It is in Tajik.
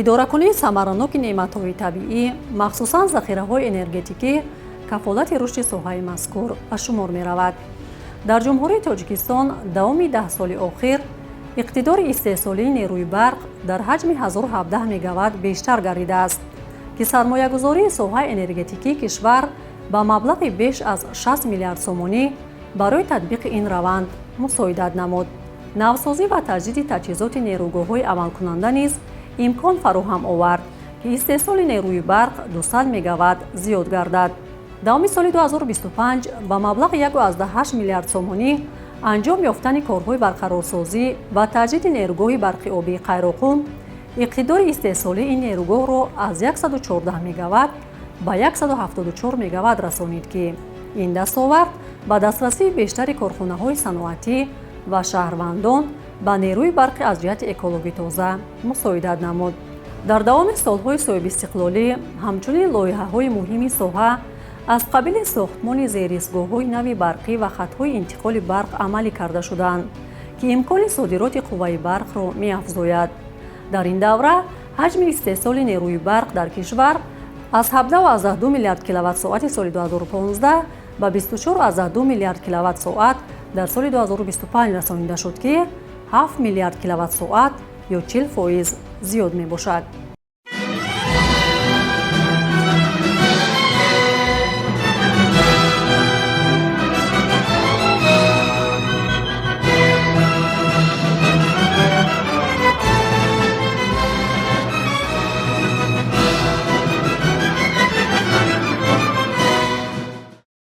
Идоракунии самараноки неъматҳои табиӣ, махсусан захираҳои энергетикӣ, кафолати рушди соҳаи мазкур ба шумор меравад. Дар Ҷумҳурии Тоҷикистон давоми 10 соли охир иқтидори истеҳсолии нерӯи барқ дар ҳаҷми 1017 мегаватт бештар гардидааст, ки сармоягузории соҳаи энергетикии кишвар ба маблағи беш аз 60 миллиард сомонӣ барои татбиқи ин раванд мусоидат намуд. Навсозӣ ва таҷдиди таҷҳизоти нерӯгоҳҳои амалкунанда низ имкон фароҳам овард, ки истеҳсоли нерӯи барқ 200 мегаватт зиёд гардад. Давоми соли 2025 ба маблағи 1,8 миллиард сомонӣ анҷом ёфтани корҳои барқарорсозӣ ва таҷдиди нерӯгоҳи барқи обии Қайроқум иқтидори истеҳсолии ин нерӯгоҳро аз 114 мегаватт ба 174 мегаватт расонид, ки ин дастовард ба дастрасии бештари корхонаҳои саноатӣ ва шаҳрвандон ба нерӯи барқи аз ҷиҳати экологӣ тоза мусоидат намуд. Дар давоми солҳои соҳибистиқлолӣ ҳамчунин лоиҳаҳои муҳими соҳа аз қабили сохтмони зеристгоҳҳои нави барқӣ ва хатҳои интиқоли барқ амалӣ карда шуданд, ки имкони содироти қувваи барқро меафзояд. Дар ин давра ҳаҷми истеҳсоли нерӯи барқ дар кишвар аз 17,2 миллиард киловатт-соати соли 2015 ба 24,2 миллиард киловатт-соат дар соли 2025 расонида шуд, ки 7 миллиард киловатт-соат ё 40% зиёд мебошад.